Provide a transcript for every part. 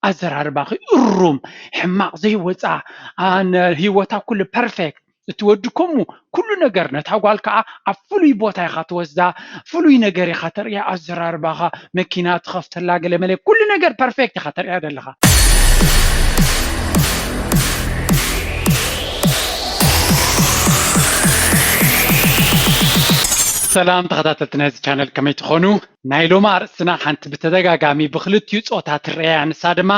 ኣዘራርባኺ እሩም፣ ሕማቕ ዘይወፃ፣ አ፣ ነ-፣ ህይወታ ኩሉ ፐርፌክት። እቲ ወዲ ከምኡ ኩሉ ነገር፣ ነታ ጓል ከዓ ኣብ ፍሉይ ቦታ ኢኻ ትወስዳ፣ ፍሉይ ነገር ኢኻ ተርእያ፣ ኣዘራርባኻ፣ መኪና ትኸፍተላ፣ ገለ መለ፣ ኩሉ ነገር ፐርፌክት ኢኻ ተርእያ ዘለኻ። ሰላም ተኸታተልቲ ናይዚ ቻነል፣ ከመይ ትኾኑ? ናይ ሎሚ ኣርእስትና ሓንቲ ብተደጋጋሚ ብክልቲኡ ጾታ ትረኣያ፣ ንሳ ድማ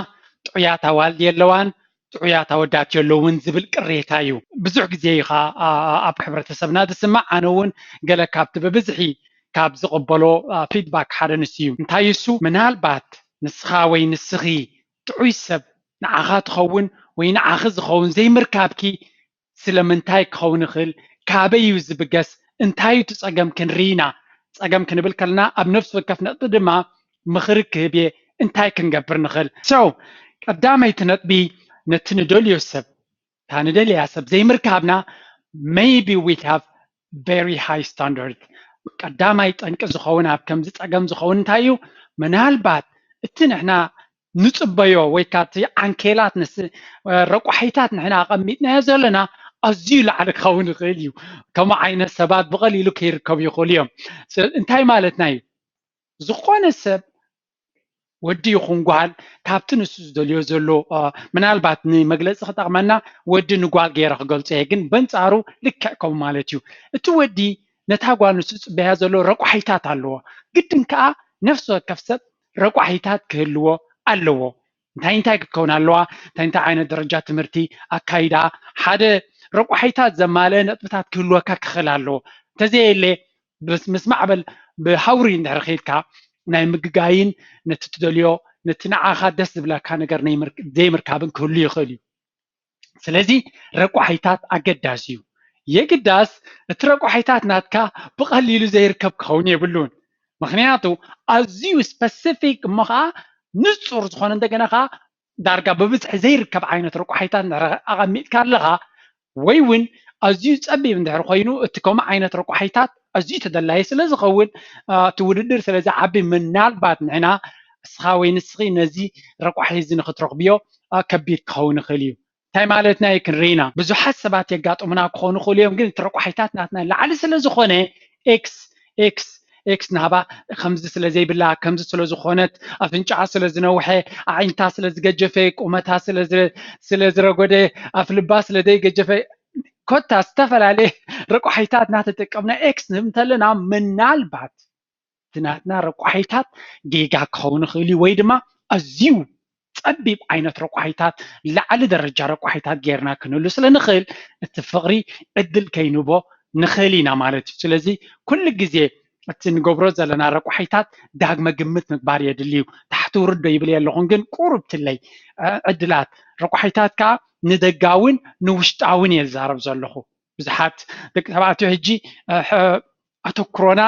ጥዑያት ኣዋልድ የለዋን፣ ጥዑያት ኣወዳት የለውን ዝብል ቅሬታ እዩ። ብዙሕ ግዜ እዩ ኸኣ፣ ኣ-፣ ኣብ ሕብረተሰብና ዝስማዕ። ኣነ እውን ገለ ካብቲ ብብዝሒ ካብ ዝቕበሎ፣ ኣ፣ ፊድባክ ሓደ ንሱ እዩ። እንታይ እሱ? ምናልባት ንስኻ ወይ ንስኺ ጥዑይ ሰብ ንዓኻ ትኸውን ወይ ንዓኺ ዝኸውን ዘይምርካብኪ ስለምንታይ ክኸውን ይኽእል? ካበይ እዩ ዝብገስ? እንታይ እዩ እቲ ጸገም? ክንርኢ ኢና። ጸገም ክንብል ከለና ኣብ ነፍሲ ወከፍ ነጥቢ ድማ ምኽሪ ክህብ እየ። እንታይ ክንገብር ንኽእል? So ቀዳመይቲ ነጥቢ፣ ነቲ ንደልዮ ሰብ፣ እታ ንደልያ ሰብ ዘይምርካብና፣ maybe we have very high standard። ቀዳማይ ጠንቂ ዝኸውን፣ ኣብ ከምዚ ጸገም ዝኸውን እንታይ እዩ? ምናልባት እቲ ንሕና ንጽበዮ ወይ ካብቲ ዓንኬላት ንስ-፣ ረቋሒታት ንሕና ኣቐሚጥናዮ ዘለና ኣዝዩ ላዕሊ ክኸውን ይኽእል እዩ። ከምኡ ዓይነት ሰባት ብቐሊሉ ከይርከቡ ይኽእሉ እዮም። ስ-፣ እንታይ ማለትና እዩ? ዝኾነ ሰብ፣ ወዲ ይኹን ጓል፣ ካብቲ ንሱ ዝደልዮ ዘሎ፣ አ፣ ምናልባት ንመግለጺ ክጠቕመና ወዲ ንጓል ገይረ ክገልጾ እየ፣ ግን በንጻሩ ልክዕ ከምኡ ማለት እዩ። እቲ ወዲ ነታ ጓል ንሱ ዝጽበያ ዘሎ ረቋሒታት ኣለዎ። ግድን ከኣ ነፍሲ ወከፍ ሰብ ረቋሒታት ክህልዎ ኣለዎ። እንታይ እንታይ ክትከውን ኣለዋ? እንታይ እንታይ ዓይነት ደረጃ ትምህርቲ፣ ኣካይዳ፣ ሓደ ረቋሒታት ዘማልአ ነጥብታት ክህልወካ ክኽእል ኣለዎ። እንተዘየለ፣ ምስ፣ ምስ ማዕበል ብሃውሪ እንድሕር ኸይድካ፣ ናይ ምግጋይን ነቲ ትደልዮ፣ ነቲ ንዓኻ ደስ ዝብለካ ነገር ናይ ምርክ-፣ ዘይምርካብን ክህሉ ይኽእል እዩ። ስለዚ ረቋሒታት ኣገዳሲ እዩ። የግዳስ እቲ ረቋሒታት ናትካ ብቐሊሉ ዘይርከብ ክኸውን የብሉን። ምኽንያቱ ኣዝዩ ስፐሲፊክ እሞ ኸዓ ንጹር ዝኾነ፣ እንደገና ኸዓ ዳርጋ ብብዝሒ ዘይርከብ ዓይነት ረቋሒታት እንድሕር ኣቐሚጥካ ኣለኻ፣ ወይ እውን ኣዝዩ ጸቢብ እንድሕር ኮይኑ፣ እቲ ከምኡ ዓይነት ረቋሒታት ኣዝዩ ተደላዪ ስለ ዝኸውን፣ አ፣ እቲ ውድድር ስለ ዝዓቢ፣ ምናልባት ንሕና፣ እስኻ ወይ ንስኺ ነዚ ረቋሒ እዚ ንኽትረኽብዮ፣ አ፣ ከቢድ ክኸውን ይኽእል እዩ። እንታይ ማለትና እዩ ክንርኢ ኢና። ብዙሓት ሰባት የጋጥሙና ክኾኑ ይኽእሉ እዮም፣ ግን እቲ ረቋሒታት ናትና ላዕሊ ስለ ዝኾነ፣ ኤክስ፣ ኤክስ፣ ኤክስ ናባ ከምዚ ስለ ዘይብላ፣ ከምዚ ስለ ዝኾነት፣ ኣፍንጫኣ ስለ ዝነውሐ፣ ኣዒንታ ስለ ዝገጀፈ፣ ቁመታ ስለ ዝ-፣ ስለ ዝረጎደ፣ ኣፍልባ ስለ ዘይገጀፈ፣ ኮታ ዝተፈላለየ ረቋሒታት እናተጠቀምና ኤክስ ንህብ እንተለና፣ ምናልባት እቲ ናትና ረቋሒታት ጌጋ ክኸውን ይኽእል እዩ፣ ወይ ድማ ኣዝዩ ጸቢብ ዓይነት ረቋሒታት፣ ላዕሊ ደረጃ ረቋሒታት ጌርና ክንህሉ ስለ ንኽእል፣ እቲ ፍቕሪ ዕድል ከይንህቦ ንኽእል ኢና ማለት እዩ። ስለዚ ኩሉ ግዜ እቲ ንገብሮ ዘለና ረቋሒታት ዳግመ ግምት ምግባር የድሊ እዩ። ታሕቲ ውርድ ዶ ይብል የለኹን፣ ግን ቁሩብ ትለይ፣ እ፣ ዕድላት ረቋሒታት ከኣ ንደጋውን ንውሽጣውን እየ ዝዛረብ ዘለኹ። ብዙሓት ደቂ ተባዕትዮ ሕጂ፣ እ፣ ሐ-፣ ኣተኩሮና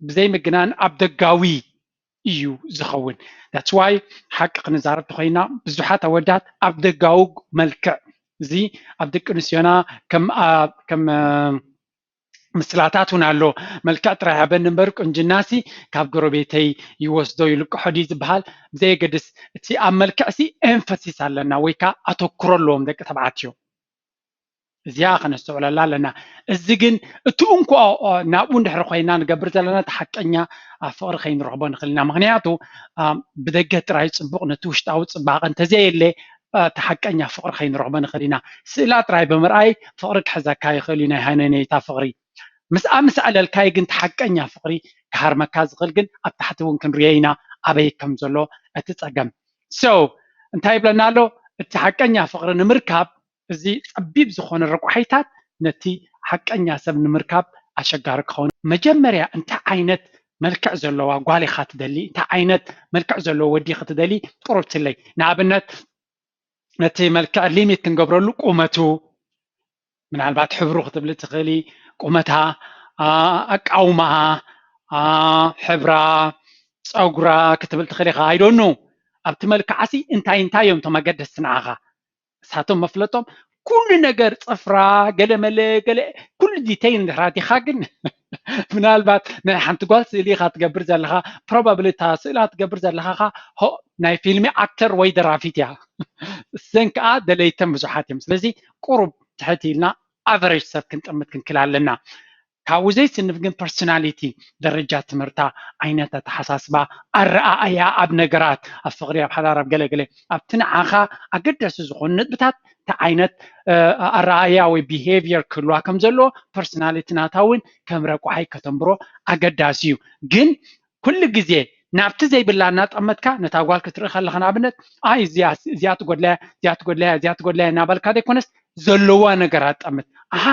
ብዘይ ምግናን ኣብ ደጋዊ እዩ ዝኸውን። That's why ሓቂ ክንዛረብ ተኾይና፣ ብዙሓት ኣወዳት ኣብ ደጋዊ መልክዕ፣ እዚ ኣብ ደቂ ኣንስትዮና ከም፣ ኣ፣ ከም፣ እ፣ ምስላታት እውን ኣሎ። መልክዕ ጥራይ ሃበኒ እምበር ቁንጅናሲ ካብ ጎረቤተይ ይወስዶ ይልቅሖ ድዩ ዝበሃል ብዘየገድስ፣ እቲ ኣብ መልክዕሲ ኤምፈሲስ ኣለና ወይ ከዓ ኣተኩሮ ኣለዎም ደቂ ተባዕትዮ። እዚኣ ከነስተውዕለላ ኣለና። እዚ ግን እቲ እንኮ ናብኡ እንድሕር ኮይና ንገብር ዘለና፣ እቲ ሓቀኛ ፍቕሪ ከይንረኽቦ ንኽእል ኢና። ምኽንያቱ፣ አ፣ ብደገ ጥራይ ጽቡቕ፣ ነቲ ውሽጣዊ ጽባቐ እንተዘየለ፣ አ፣ እቲ ሓቀኛ ፍቕሪ ከይንረኽቦ ንኽእል ኢና። ስእላ ጥራይ ብምርኣይ ፍቕሪ ክሕዘካ ይኽእል እዩ፣ ናይ ሃነነይታ ፍቕሪ። ምስኣ ምስ ኣዕለልካይ ግን፣ እቲ ሓቀኛ ፍቕሪ ክሃርመካ ዝኽእል ግን፣ ኣብ ታሕቲ እውን ክንሪኦ ኢና ኣበይ ከም ዘሎ እቲ ጸገም። So፣ እንታይ ይብለና ኣሎ? እቲ ሓቀኛ ፍቕሪ ንምርካብ፣ እዚ ጸቢብ ዝኾነ ረቋሒታት ነቲ ሓቀኛ ሰብ ንምርካብ ኣሸጋሪ ክኸውን። መጀመርያ እንታይ ዓይነት መልክዕ ዘለዋ ጓል ኢኻ ትደሊ? እንታይ ዓይነት መልክዕ ዘለዎ ወዲ ኢኻ ትደሊ? ቁሩብ ትለይ። ንኣብነት፣ ነቲ መልክዕ ሊሚት ክንገብረሉ፣ ቁመቱ፣ ምናልባት ሕብሩ ክትብሊ ትኽእሊ፣ ቁመታ፣ አ፣ ኣቃውማኣ፣ አ፣ ሕብራ፣ ጸጉራ ክትብል ትኽእል ኢኻ። I don't know። ኣብቲ መልክዓሲ እንታይ እንታይ እዮም እቶም ኣገደስቲ ንዓኻ? እሳቶም መፍለጦም ኩሉ ነገር፣ ጽፍራ፣ ገለ መለ፣ ገለ ኩሉ ዲቴይል እንድሕር ኣቲኻ ግን ምናልባት ናይ ሓንቲ ጓል ስእሊ ኢኻ ትገብር ዘለኻ፣ probably እታ ስእላ ትገብር ዘለኻ ኸ ናይ ፊልሚ ኣክተር ወይ ደራፊት እያ። እዘን ከዓ ደለይተን ብዙሓት እዮም። ስለዚ ቁሩብ ትሕት ኢልና ኣቨሬጅ ሰብ ክንጥምት ክንክል ኣለና። ካብኡ ዘይስንፍ ግን ፐርሶናሊቲ፣ ደረጃ ትምህርታ፣ ዓይነት ኣተሓሳስባ፣ ኣረኣእያ ኣብ ነገራት፣ ኣብ ፍቕሪ፣ ኣብ ሓዳር፣ ኣብ ገለገለ ኣብቲ ንዓኻ ኣገዳሲ ዝኾኑ ነጥብታት እንታይ ዓይነት ኣረኣእያ ወይ ቢሄቪየር ክህልዋ ከም ዘለዎ ፐርሶናሊቲ ናታ እውን ከም ረቋሒ ከተንብሮ ኣገዳሲ እዩ። ግን ኩሉ ግዜ ናብቲ ዘይብላ እናጠመትካ ነታ ጓል ክትርኢ ከለኻ ንኣብነት ኣይ እዚኣ እዚኣ ትጎድለያ እዚኣ ትጎድለያ እዚኣ ትጎድለያ እናበልካ ዘይኮነስ ዘለዋ ነገር ኣጠምት። ኣሃ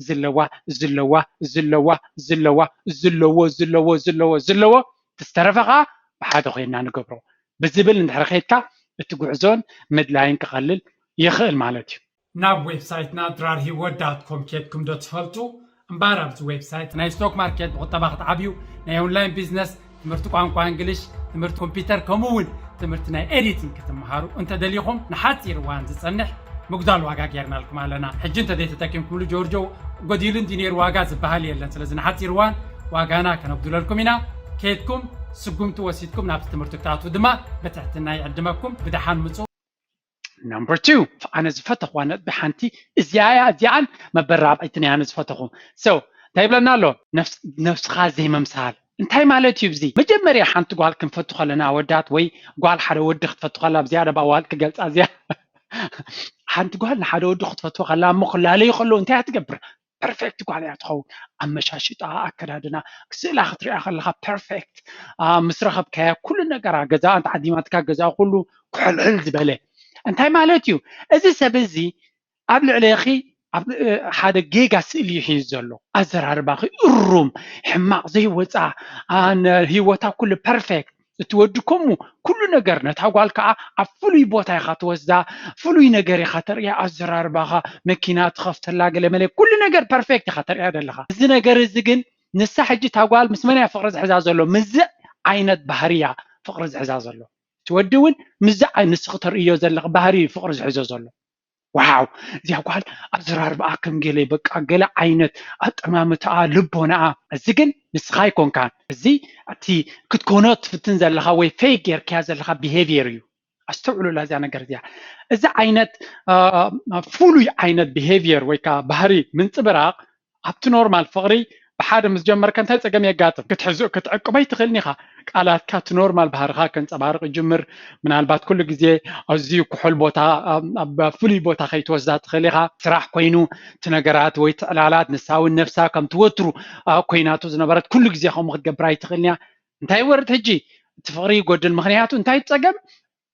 ዝለዋ ዝለዋ ዝለዋ ዝለዋ ዝለዎ ዝለዎ ዝለዎ ዝለዎ ትስተረፈ ከዓ ብሓደ ኮይና ንገብሮ ብዝብል እንድሕር ከይድካ እቲ ጉዕዞን ምድላይን ክቐልል ይኽእል ማለት እዩ። ናብ ዌብሳይትና ድራር ሂወት ዳት ኮም ኬድኩም ዶ ትፈልጡ? እምበኣር ኣብዚ ዌብሳይት ናይ ስቶክ ማርኬት ብቁጠባ ክትዓብዩ፣ ናይ ኦንላይን ቢዝነስ፣ ትምህርቲ ቋንቋ እንግሊሽ፣ ትምህርቲ ኮምፒውተር ከምኡ እውን ትምህርቲ ናይ ኤዲቲንግ ክትመሃሩ እንተደሊኹም ንሓፂር እዋን ዝፀንሕ ምጉዳል ዋጋ ጌርናልኩም ኣለና። ሕጂ እንተዘይተጠቂምኩምሉ ጆርጆ ጎዲሉ እንዲ ነይሩ ዋጋ ዝበሃል የለን። ስለዚ ንሓፂር እዋን ዋጋና ከነጉድለልኩም ኢና። ከይድኩም ስጉምቲ ወሲድኩም ናብቲ ትምህርቲ ክትኣትዉ ድማ ብትሕትና ይዕድመኩም። ብደሓን ምፁ። ነምበር ቱ ኣነ ዝፈተኽዋ ነጥቢ ሓንቲ እዚኣ እያ። እዚኣን መበል ራብዐይትን እያ ኣነ ዝፈተኹ። So እንታይ ይብለና ኣሎ? ነፍስኻ ዘይምምሳል እንታይ ማለት እዩ? እዚ መጀመርያ ሓንቲ ጓል ክንፈቱ ከለና ኣወዳት ወይ ጓል ሓደ ወዲ ክትፈቱ ከላ ብዝያዳ ብኣዋልድ ክገልፃ እዚኣ ሓንቲ ጓል ንሓደ ወዲ ክትፈትዎ ከላ እሞ ክላለዩ ከለዉ እንታይ እያ ትገብር? ፐርፌክት ጓል እያ ትኸውን። ኣመሻሽጣ፣ ኣከዳድና፣ ስእላ ክትሪኣ ከለኻ ፐርፌክት ምስ ረኸብካያ ኩሉ ነገራ ገዛ እንተ ዓዲማትካ ገዛ ኩሉ ኩሕልሕል ዝበለ እንታይ ማለት እዩ? እዚ ሰብ እዚ ኣብ ልዕሌኺ ሓደ ጌጋ ስእሊ እዩ ሒዙ ዘሎ። ኣዘራርባኺ እሩም፣ ሕማቕ ዘይወፃ፣ ህይወታ ኩሉ ፐርፌክት። እቲ ወዲ ከምኡ ኩሉ ነገር ነታ ጓል ከዓ ኣብ ፍሉይ ቦታ ኢኻ ትወስዳ፣ ፍሉይ ነገር ኢኻ ተርእያ፣ ኣዘራርባኻ፣ መኪና ትኸፍተላ፣ ገለመለ ኩሉ ነገር ፐርፌክት ኢኻ ተርእያ ዘለኻ። እዚ ነገር እዚ ግን ንሳ ሕጂ እታ ጓል ምስ መን እያ ፍቕሪ ዝሕዛ ዘሎ? ምስዚ ዓይነት ባህሪ እያ ፍቕሪ ዝሕዛ ዘሎ። እቲ ወዲ እውን ምስዚ ንስኺ ተርእዮ ዘለኺ ባህሪ እዩ ፍቕሪ ዝሕዞ ዘሎ። ዋው እዚኣ ጓል ኣዘራርባኣ ከም ገለ በቃ ገለ ዓይነት ኣጠማምታኣ ልቦናኣ እዚ ግን ንስኻ ኣይኮንካን። እዚ እቲ ክትኮኖ ትፍትን ዘለኻ ወይ ፌክ ጌርካያ ዘለኻ ቢሄቪየር እዩ። ኣስተውዕሉላ እዚኣ ነገር እዚኣ። እዚ ዓይነት ፍሉይ ዓይነት ቢሄቪየር ወይ ከዓ ባህሪ ምንፅብራቕ ኣብቲ ኖርማል ፍቕሪ ብሓደ ምስ ጀመርከ እንታይ ፀገም የጋጥም? ክትሕዞ ክትዕቅቦ ኣይትኽእልን ኢኻ። ቃላትካ እቲ ኖርማል ባህርኻ ከንፀባርቕ ይጅምር። ምናልባት ኩሉ ግዜ ኣዝዩ ኩሑል ቦታ ኣብ ፍሉይ ቦታ ከይትወስዳ ትኽእል ኢኻ። ስራሕ ኮይኑ እቲ ነገራት ወይ እቲ ዕላላት ንሳ እውን ነፍሳ ከምቲ ወትሩ ኮይናቶ ዝነበረት ኩሉ ግዜ ከምኡ ክትገብር ኣይትኽእልን እያ። እንታይ ይወርድ ሕጂ? እቲ ፍቕሪ ይጎድል። ምኽንያቱ እንታይ ፀገም?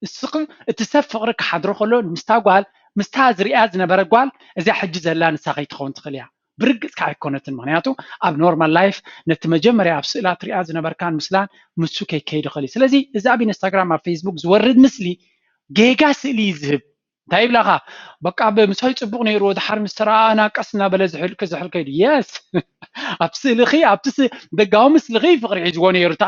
እስኺ እቲ ሰብ ፍቕሪ ክሓድሮ ከሎ ምስታ ጓል ምስታ ዝሪኣ ዝነበረ ጓል እዚኣ ሕጂ ዘላ ንሳ ከይትኸውን ትኽእል እያ። ብርግፅካ ኣይኮነትን። ምኽንያቱ ኣብ ኖርማል ላይፍ ነቲ መጀመርያ ኣብ ስእላ ትሪኣ ዝነበርካን ምስላን ምሱ ከይከይድ ይኽእል እዩ። ስለዚ እዚ ኣብ ኢንስታግራም ኣብ ፌስቡክ ዝወርድ ምስሊ ጌጋ ስእሊ እዩ ዝህብ። እንታይ ይብላኻ? በቃ ብምሳይ ፅቡቕ ነይርዎ ድሓር ምስ ተረኣኣና ቀስ እናበለ ዝሕል ክዝሕል ከይዱ የስ ኣብ ስእልኺ ኣብቲ ደጋዊ ምስልኺ ፍቕሪ ሒዝዎ ነይሩ። እቲ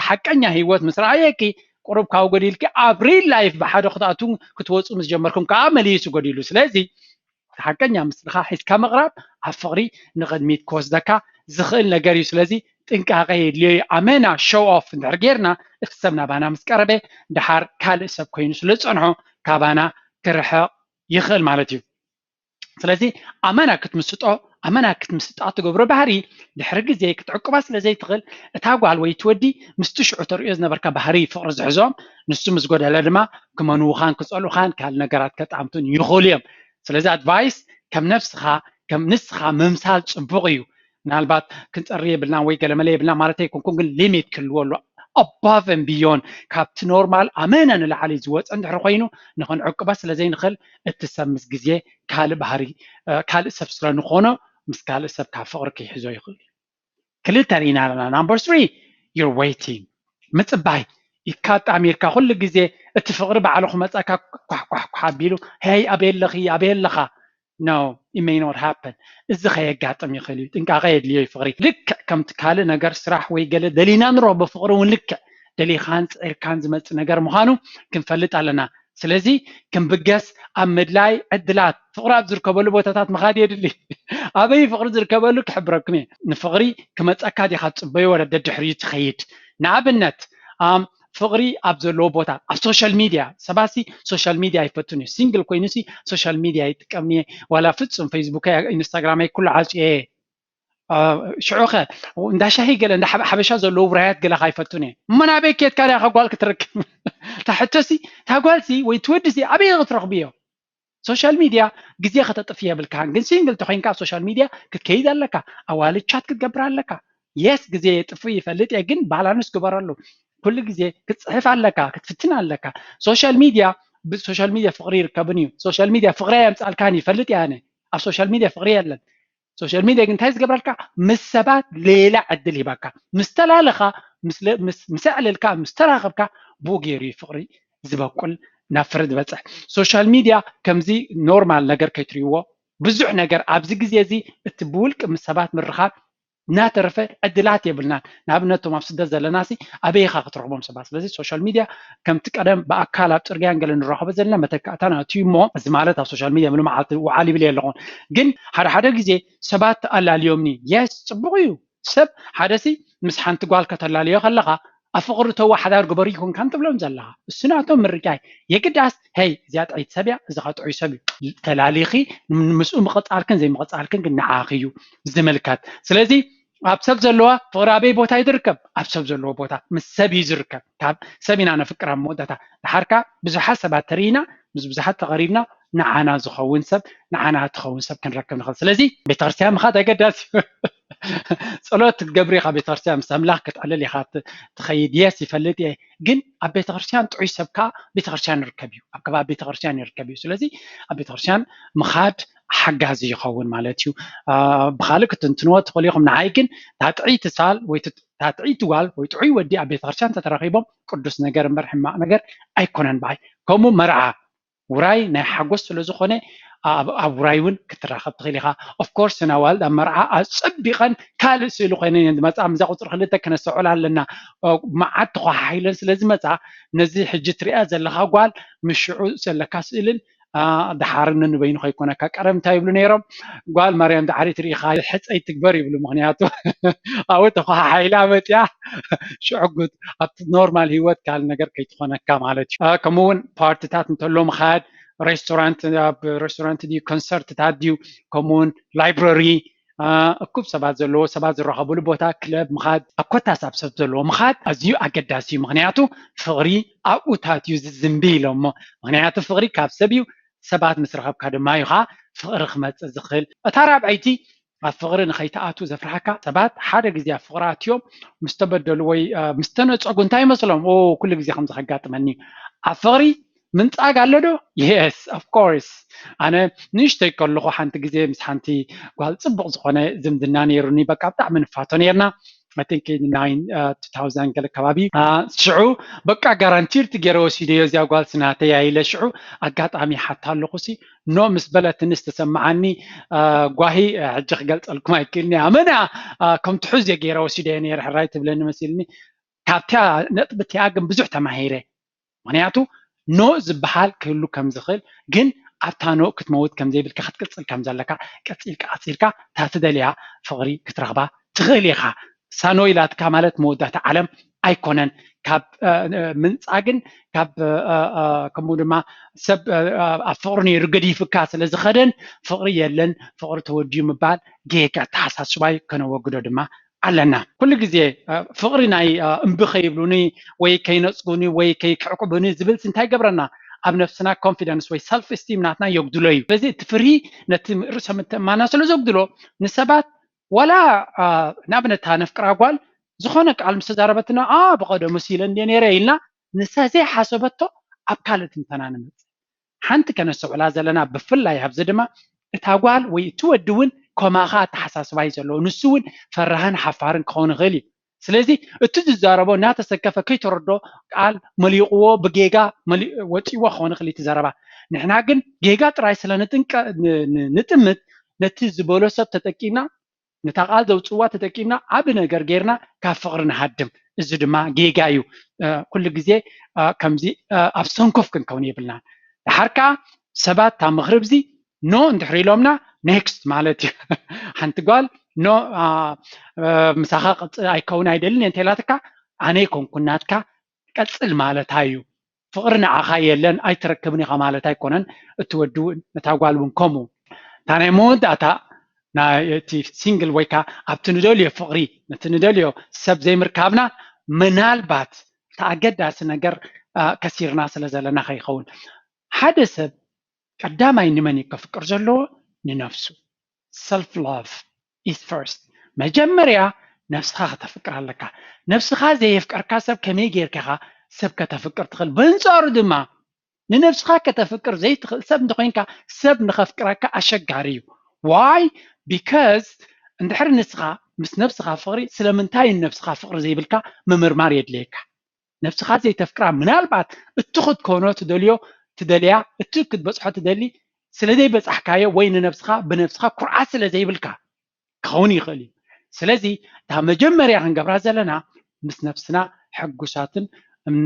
ሓቀኛ ህይወት ምስ ረኣየኪ ቁሩብ ካብ ጎዲልኪ ኣብ ሪል ላይፍ ብሓደ ክትኣትዉ ክትወፁ ምስ ጀመርኩም ከዓ መሊሱ ጎዲሉ። ስለዚ ሓቀኛ ምስልኻ ሒዝካ ምቕራብ ኣብ ፍቕሪ ንቕድሚት ክወስደካ ዝኽእል ነገር እዩ። ስለዚ ጥንቃቐ የድልዮ እዩ። ኣመና ሾው ኦፍ እንድሕር ጌርና እቲ ሰብ ናባና ምስ ቀረበ ድሓር ካልእ ሰብ ኮይኑ ስለ ዝፀንሖ ካባና ክርሕቕ ይኽእል ማለት እዩ። ስለዚ ኣመና ክትምስጦ ኣመና ክትምስጣ ትገብሮ ባህሪ ድሕሪ ግዜ ክትዕቅባ ስለ ዘይትኽእል እታ ጓል ወይ እቲ ወዲ ምስቲ ሽዑ ተርእዮ ዝነበርካ ባህሪ ፍቕሪ ዝሕዞም ንሱ ምስ ጎደለ ድማ ክመንውኻን ክፀልኡኻን ካልእ ነገራት ከጣምቱን ይኽእሉ እዮም። ስለዚ ኣድቫይስ ከም ነብስኻ ከም ንስኻ ምምሳል ፅቡቕ እዩ። ምናልባት ክንፀሪ የብልና ወይ ገለመለ የብልና ማለት ኣይኮንኩን ግን ሊሚት ክህልዎ ኣሎ። ኣባቭ ን ብዮን ካብቲ ኖርማል ኣመና ንላዕሊ ዝወፀ እንድሕር ኮይኑ ንክንዕቅባ ስለ ዘይንኽእል እቲ ሰብ ምስ ግዜ ካልእ ባህሪ ካልእ ሰብ ስለ ንኾኖ ምስ ካልእ ሰብ ካብ ፍቕሪ ክይሕዞ ይኽእል እዩ። ክልተ ርኢና ኣለና። ናምበር ስሪ you're waiting ምፅባይ ኢካ ኣጣሚርካ ኩሉ ግዜ እቲ ፍቕሪ ባዕሉ ክመፀካ ኳሕኳሕኳሕ ኣቢሉ ሄይ ኣበይ ኣለኺ ኣበይ ኣለኻ no it may not happen እዚ ከየጋጥም ይኽእል እዩ። ጥንቃቐ የድልዮ እዩ። ፍቕሪ ልክዕ ከምቲ ካልእ ነገር ስራሕ ወይ ገለ ደሊና ንረኽቦ ፍቕሪ እውን ልክዕ ደሊኻን ፅዒርካን ዝመፅእ ነገር ምዃኑ ክንፈልጥ ኣለና። ስለዚ ክንብገስ ኣብ ምድላይ ዕድላት ፍቕሪ ኣብ ዝርከበሉ ቦታታት ምኻድ የድሊ። ኣበይ ፍቕሪ ዝርከበሉ ክሕብረኩም እየ። ንፍቕሪ ክመፀካ ዲኻ ትፅበዮ ወላ ደድሕሪኡ ትኸይድ? ንኣብነት ኣም፣ ፍቕሪ ኣብ ዘለዎ ቦታ ኣብ ሶሻል ሚድያ፣ ሰባሲ ሶሻል ሚድያ ኣይፈቱን እዩ። ሲንግል ኮይኑ ሲ ሶሻል ሚድያ ይጥቀም እየ፣ ዋላ ፍጹም ፌስቡክ ኢንስታግራም ኩሉ ዓፅየ። ሽዑኸ እንዳ ሻሂ ገለ እንዳ ሓበሻ ዘለዎ ውራያት ገለ ካይፈቱን እየ። እሞ ናበይ ኬድካ ዲኻ ጓል ክትረክብ? ታሕቶሲ ታጓልሲ ወይ ትወድሲ ኣበይ ክትረኽብዮ? ሶሻል ሚድያ ግዜ ከተጥፍ የብልካን። ግን ሲንግል ተኮይንካ ኣብ ሶሻል ሚድያ ክትከይድ ኣለካ። ኣዋልድ ቻት ክትገብር ኣለካ። የስ ግዜ የጥፍ ይፈልጥ እየ፣ ግን ባላንስ ግበረሉ። ኩሉ ግዜ ክትፅሕፍ ኣለካ፣ ክትፍትን ኣለካ። ሶሻል ሚድያ ብሶሻል ሚድያ ፍቕሪ ይርከብን እዩ። ሶሻል ሚድያ ፍቕሪ ኣየምፃልካን ይፈልጥ እየ ኣነ። ኣብ ሶሻል ሚድያ ፍቕሪ የለን። ሶሻል ሚድያ ግን እንታይ ዝገብረልካ? ምስ ሰባት ሌላ ዕድል ሂባካ፣ ምስ ተላለኻ፣ ምስ ኣዕለልካ፣ ምስ ተራኸብካ፣ ብኡ ገይሩ እዩ ፍቕሪ ዝበቁል፣ ናብ ፍረ ዝበፅሕ። ሶሻል ሚድያ ከምዚ ኖርማል ነገር ከይትሪእዎ። ብዙሕ ነገር ኣብዚ ግዜ እዚ እቲ ብውልቂ ምስ ሰባት ምርኻብ እናተረፈ ዕድላት የብልናን። ንኣብነት እቶም ኣብ ስደት ዘለና ሲ ኣበይ ኢኻ ክትረኽቦም ሰባት? ስለዚ ሶሻል ሚድያ ከምቲ ቀደም ብኣካል ኣብ ፅርግያን ገለ ንራኸቦ ዘለና መተካእታና እቲ እሞ፣ እዚ ማለት ኣብ ሶሻል ሚድያ ምሉ መዓልቲ ውዓል ይብል የለኹን። ግን ሓደ ሓደ ግዜ ሰባት ኣላልዮምኒ። የስ ፅቡቕ እዩ። ሰብ ሓደ ሲ ምስ ሓንቲ ጓል ከተላልዮ ከለኻ ኣብ ፍቕሪ ተዋ ሓዳር ግበሩ ይኮንካን ትብሎም ዘለኻ። እሱ ናቶም ምርጫይ። የግዳስ ሄይ እዚኣ ጥዕይቲ ሰብ እያ፣ እዚ ኸ ጥዑይ ሰብ እዩ። ተላሊኺ ምስኡ ምቕፃልክን ዘይምቕፃልክን ግን ንዓኺ እዩ ዝምልከት። ስለዚ ኣብ ሰብ ዘለዋ ፍቕሪ ኣበይ ቦታ እዩ ዝርከብ? ኣብ ሰብ ዘለዎ ቦታ ምስ ሰብ እዩ ዝርከብ። ካብ ሰብ ኢና ነፍቅር ኣብ መወዳእታ። ድሓርካ ብዙሓት ሰባት ተርኢና፣ ምስ ብዙሓት ተቐሪብና ንዓና ዝኸውን ሰብ፣ ንዓና ትኸውን ሰብ ክንረክብ ንኽእል። ስለዚ ቤተክርስትያን ምኻድ ኣገዳሲ እዩ። ጸሎት ክትገብር ኢኻ፣ ቤተክርስትያን ምስ ኣምላኽ ክትዕልል ኢኻ ት-፣ ትኸይድ። የስ ይፈልጥ እየ፣ ግን ኣብ ቤተክርስትያን ጥዑይ ሰብ ከኣ ቤተክርስትያን ይርከብ እዩ፣ ኣብ ከባቢ ቤተክርስትያን ይርከብ እዩ። ስለዚ ኣብ ቤተክርስትያን ምኻድ ሓጋዚ ይኸውን ማለት እዩ። አ፣ ብኻልእ ክትንትንዎ ትኽእሉ ኢኹም። ንዓይ ግን እታ ጥዕይቲ ሳል ወይ እታ ጥዕይቲ ጓል ወይ ጥዑይ ወዲ ኣብ ቤተክርስትያን ተተራኺቦም ቅዱስ ነገር እምበር ሕማቕ ነገር ኣይኮነን ብኣይ። ከምኡ መርዓ ውራይ ናይ ሓጎስ ስለ ዝኾነ ኣብ፣ ኣብ ውራይ እውን ክትራኸብ ትኽእል ኢኻ። ኦፍኮርስ እተን ኣዋልድ ኣብ መርዓ ኣጸቢቐን ካልእ ስእሊ ኮይነን እየን ዝመጻ። ምስዛ ቁጽሪ ክልተ ክነስተውዕላ ኣለና። ኦ፣ መዓት ተኾሓሒለን ስለ ዝመጻ ነዚ ሕጂ ትሪኣ ዘለኻ ጓል ምስ ሽዑ ዘለካ ስእልን ኣ፣ ደሓር ነንበይኑ ከይኮነካ። ቀደም እንታይ ይብሉ ነይሮም? ጓል ማርያም ዳዕሪት ርኢኻ ሕፀይ ትግበር ይብሉ። ምኽንያቱ ኣብኡ ተኳሓሒላ መፅያ ሽዕጉት ኣብቲ ኖርማል ህይወት ካልእ ነገር ከይትኾነካ ማለት እዩ። ኣ፣ ከምኡ እውን ፓርትታት እንተሎ ምኻድ፣ ሬስቶራንት፣ ኣብ ሬስቶራንት ድዩ፣ ኮንሰርትታት ድዩ፣ ከምኡ እውን ላይብረሪ፣ ኣ፣ እኩብ ሰባት ዘለዎ፣ ሰባት ዝራኸብሉ ቦታ፣ ክለብ ምኻድ፣ ኣብ ኮታስ ኣብ ሰብ ዘለዎ ምኻድ ኣዝዩ ኣገዳሲ እዩ። ምኽንያቱ ፍቕሪ ኣብኡ ታትዩ ዝዝንቢ ኢሎሞ። ምኽንያቱ ፍቕሪ ካብ ሰብ እዩ፣ ሰባት ምስ ረኸብካ ድማ እዩ ኸዓ ፍቕሪ ክመጽእ ዝኽእል። እታ ራብዐይቲ ኣብ ፍቕሪ ንኸይትኣቱ ዘፍርሓካ ሰባት ሓደ ግዜ ኣብ ፍቕሪ ኣትዮም ምስ ተበደሉ ወይ፣ ኣ፣ ምስ ተነጸጉ እንታይ ይመስሎም? ኦ፣ ኩሉ ግዜ ከምዚ ከጋጥመኒ እዩ። ኣብ ፍቕሪ ምንጻግ ኣሎ ዶ? የስ፣ ኦፍ ኮርስ። ኣነ ንእሽተይ ከለኹ ሓንቲ ግዜ ምስ ሓንቲ ጓል ጽቡቕ ዝኾነ ዝምድና ነይሩኒ። በቃ ብጣዕሚ ንፋቶ ነይርና። I think in nine, uh, two thousand ገለ ከባቢ። ኣ፣ ሽዑ በቃ ጋራንቲድ ገይረ ወሲደዮ እዚኣ ጓል ስናተይ ኢለ። ሽዑ ኣጋጣሚ ሓታ ኣለኹ ሲ ኖ ምስ በለትኒ ዝተሰማዓኒ፣ ኣ፣ ጓሂ፣ ኣ፣ ሕጂ ክገልጸልኩም ኣይክእልን እየ። ኣመና፣ ኣ፣ ከም ትሑዝ እየ ገይረ ወሲደዮ ነይረ። ሕራይ ትብለኒ መሲልኒ። ካብታ ነጥቢ እቲኣ ግን ብዙሕ ተማሂረ። ምኽንያቱ ኖ ዝበሃል ክህሉ ከም ዝኽእል፣ ግን ኣብታ ኖ ክትመውት ከም ዘይብልካ፣ ክትቅጽል ከም ዘለካ፣ ቀጺልካ፣ ቀጺልካ እታ ትደልያ ፍቕሪ ክትረኽባ ትኽእል ኢኻ። እሳ ኖ ኢላትካ ማለት መወዳእታ ዓለም ኣይኮነን። ካብ፣ እ፣ እ፣ ምንጻግን ካብ፣ እ፣ እ፣ ከምኡ ድማ ሰብ፣ እ፣ እ፣ ኣብ ፍቕሪ ነይሩ ገዲፍካ ስለ ዝኸደን ፍቕሪ የለን፣ ፍቕሪ ተወዲኡ ምባል ጌጋ ኣተሓሳስባ እዩ፣ ከነወግዶ ድማ ኣለና። ኩሉ ግዜ፣ እ፣ ፍቕሪ ናይ፣ እ፣ እምቢ ከይብሉኒ ወይ ከይነጽጉኒ ወይ ከይክዕቁቡኒ ዝብልሲ እንታይ ይገብረና? ኣብ ነብስና ኮንፊደንስ ወይ ሰልፍ ስቲም ናትና የጉድሎ እዩ። ስለዚ እቲ ፍርሂ ነቲ ርእሰ ምትእምማንና ስለ ዘጉድሎ ንሰባት ዋላ፣ እ፣ ንኣብነት እታ ነፍቅራ ጓል ዝኾነ ቃል ምስ ተዛረበትና፣ ኣ፣ ብቐደሙስ ኢለ እንድየ ነይረ ኢልና ንሳ ዘይሓሰበቶ ኣብ ካልእ ትንተና ንምጽእ። ሓንቲ ከነስተውዕላ ዘለና ብፍላይ ኣብዚ ድማ እታ ጓል ወይ እቲ ወዲ እውን ከማኻ ኣተሓሳስባ እዩ ዘለዎ። ንሱ እውን ፈራህን ሓፋርን ክኸውን ይኽእል እዩ። ስለዚ እቲ ዝዛረቦ እናተሰከፈ ከይተረድኦ ቃል መሊቕዎ ብጌጋ መሊ-፣ ወፂእዎ ክኸውን ይኽእል እዩ እቲ ዘረባ። ንሕና ግን ጌጋ ጥራይ ስለ ንጥንቀ-፣ ን-፣ ን-፣ ንጥምት ነቲ ዝበሎ ሰብ ተጠቂምና ነታ ቃል ዘውፅእዋ ተጠቂምና ዓቢ ነገር ጌርና ካብ ፍቕሪ ንሃድም። እዚ ድማ ጌጋ እዩ። ኩሉ ግዜ ከምዚ ኣብ ሰንኮፍ ክንከውን የብልናን። ድሓር ከዓ ሰባት እታ ምኽርብዚ ኖ እንድሕር ኢሎምና ኔክስት ማለት እዩ። ሓንቲ ጓል ኖ ምሳኻ ኣይከውን ኣይደልን እንተኢላትካ ኣነ ይኮንኩን ናትካ ቀፅል ማለታ እዩ። ፍቕሪ ንዓኻ የለን ኣይትረክብን ኢኻ ማለት ኣይኮነን። እቲ ወዲ እውን ነታ ጓል እውን ከምኡ። እታ ናይ መወዳእታ ናይቲ ሲንግል ወይ ከዓ ኣብቲ ንደልዮ ፍቕሪ ነቲ ንደልዮ ሰብ ዘይምርካብና ምናልባት እቲ ኣገዳሲ ነገር ከሲርና ስለ ዘለና ከይኸውን ሓደ ሰብ ቀዳማይ ንመን እዩ ከፍቅር ዘለዎ? ንነፍሱ። Self love is first። መጀመርያ ነብስኻ ከተፍቅር ኣለካ። ነብስኻ ዘየፍቀርካ ሰብ ከመይ ጌርካ ኢኻ ሰብ ከተፍቅር ትኽእል? በንጻሩ ድማ ንነብስኻ ከተፍቅር ዘይትኽእል ሰብ እንተኾይንካ ሰብ ንኸፍቅረካ ኣሸጋሪ እዩ። Why? Because እንድሕር ንስኻ ምስ ነብስኻ ፍቕሪ ስለምንታይ ንነብስኻ ፍቕሪ ዘይብልካ ምምርማር የድልየካ። ነብስኻ ዘይተፍቅራ ምናልባት እቲ ክትኮኖ ትደልዮ ትደልያ እቲ ክትበፅሖ ትደሊ ስለ ዘይበፃሕካዮ ወይ ንነብስኻ ብነብስኻ ኩርዓት ስለ ዘይብልካ ክኸውን ይኽእል እዩ። ስለዚ እታ መጀመርያ ክንገብራ ዘለና ምስ ነብስና ሕጉሳትን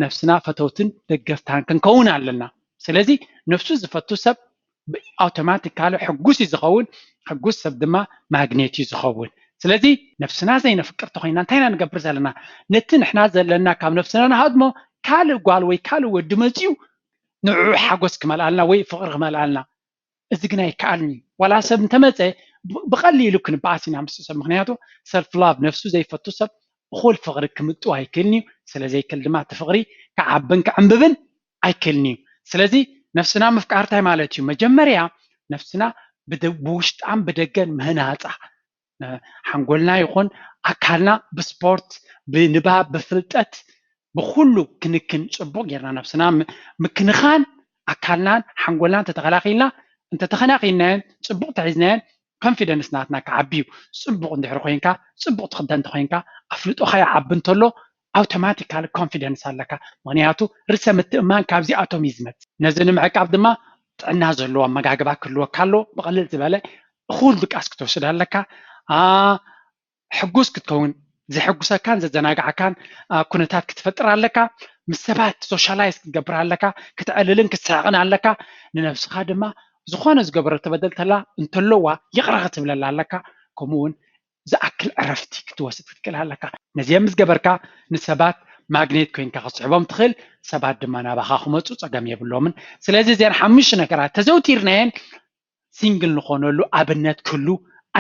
ነብስና ፈተውትን ደገፍታን ክንከውን ኣለና። ስለዚ ነብሱ ዝፈቱ ሰብ ኣውቶማቲካሊ ሕጉስ እዩ ዝኸውን። ሕጉስ ሰብ ድማ ማግኔት እዩ ዝኸውን። ስለዚ ነብስና ዘይነፍቅር ተኮይና እንታይ ኢና ንገብር ዘለና? ነቲ ንሕና ዘለና ካብ ነብስና ንሃድሞ ካልእ ጓል ወይ ካልእ ወዲ መፅዩ ንዕኡ ሓጎስ ክመልኣልና ወይ ፍቕሪ ክመልኣልና እዚ ግን ኣይከኣልን እዩ። ዋላ ሰብ እንተመፀ ብቐሊሉ ክንበኣስ ኢና ምስ ሰብ። ምክንያቱ ሰልፍ ላቭ ነብሱ ዘይፈቱ ሰብ እኹል ፍቕሪ ክምጡ ኣይክእልን እዩ። ስለ ዘይክእል ድማ እቲ ፍቕሪ ክዓብን ክዕንብብን ኣይክእልን እዩ። ስለዚ ነፍስና ምፍቃር እንታይ ማለት እዩ? መጀመርያ ነፍስና ብውሽጣን ብደገን ምህናፃ ሓንጎልና ይኹን ኣካልና ብስፖርት፣ ብንባብ፣ ብፍልጠት፣ ብኩሉ ክንክን ፅቡቅ ጌርና ነብስና ምክንኻን ኣካልናን ሓንጎልናን ተተኸላኺልና እንተተኸናኺንናየን ፅቡቅ ተሒዝናየን ኮንፊደንስ ናትና ክዓቢ እዩ። ፅቡቅ እንድሕር ኮይንካ ፅቡቅ ትኽደን እንተኮይንካ ኣፍልጦኻ ይዓቢ እንተሎ ኣውቶማቲካሊ ኮንፊደንስ ኣለካ። ምክንያቱ ርእሰ ምትእማን ካብዚኣቶም እዩ ዝመፅእ። ነዚ ንምዕቃብ ድማ ጥዕና ዘለዎ ኣመጋግባ ክህልወካ ኣለዎ። ብቕልል ዝበለ እኹል ድቃስ ክትወስድ ኣለካ። ሕጉስ ክትከውን ዘሕጉሰካን ዘዘናግዓካን ኩነታት ክትፈጥር ኣለካ። ምስ ሰባት ሶሻላይዝ ክትገብር ኣለካ። ክትዕልልን ክትስሕቕን ኣለካ። ንነብስኻ ድማ ዝኾነ ዝገበረቶ በደል ተላ እንተለዋ ይቕረ ክትብለላ ኣለካ። ከምኡ እውን ዝኣክል ዕረፍቲ ክትወስድ ክትክእል ኣለካ። ነዚኦም ምስ ገበርካ ንሰባት ማግኔት ኮይንካ ክትስሕቦም ትኽእል። ሰባት ድማ ናባኻ ክመፁ ፀገም የብሎምን። ስለዚ እዚኣን ሓሙሽተ ነገራት ተዘውቲርናየን ሲንግል ንኾነሉ ኣብነት ክህሉ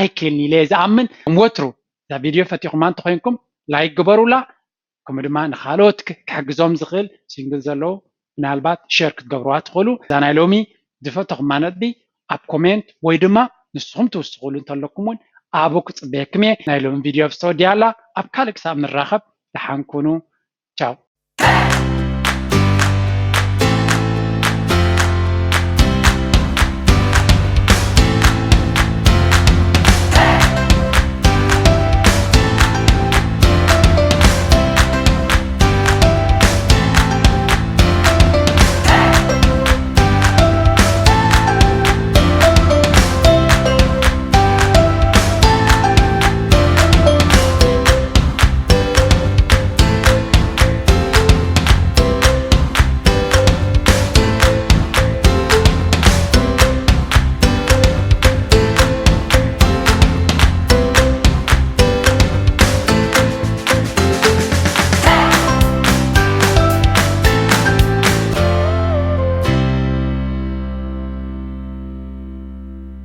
ኣይክእልን ኢለ እየ ዝኣምን። ወትሩ እዛ ቪድዮ ፈቲኹማ እንተኮይንኩም ላይክ ግበሩላ። ከምኡ ድማ ንካልኦት ክሕግዞም ዝኽእል ሲንግል ዘለዉ ምናልባት ሸር ክትገብርዋ ትኽእሉ። እዛ ናይ ሎሚ ዝፈተኹማ ነጥቢ ኣብ ኮሜንት ወይ ድማ ንስኹም ትውስኹሉ እንተለኩም እውን ኣብኡ ክፅበየኩም እየ። ናይ ሎሚ ቪድዮ ኣብ ዝተወዲያ ኣላ። ኣብ ካልእ ክሳብ ንራኸብ ደሓን ኩኑ። ቻው።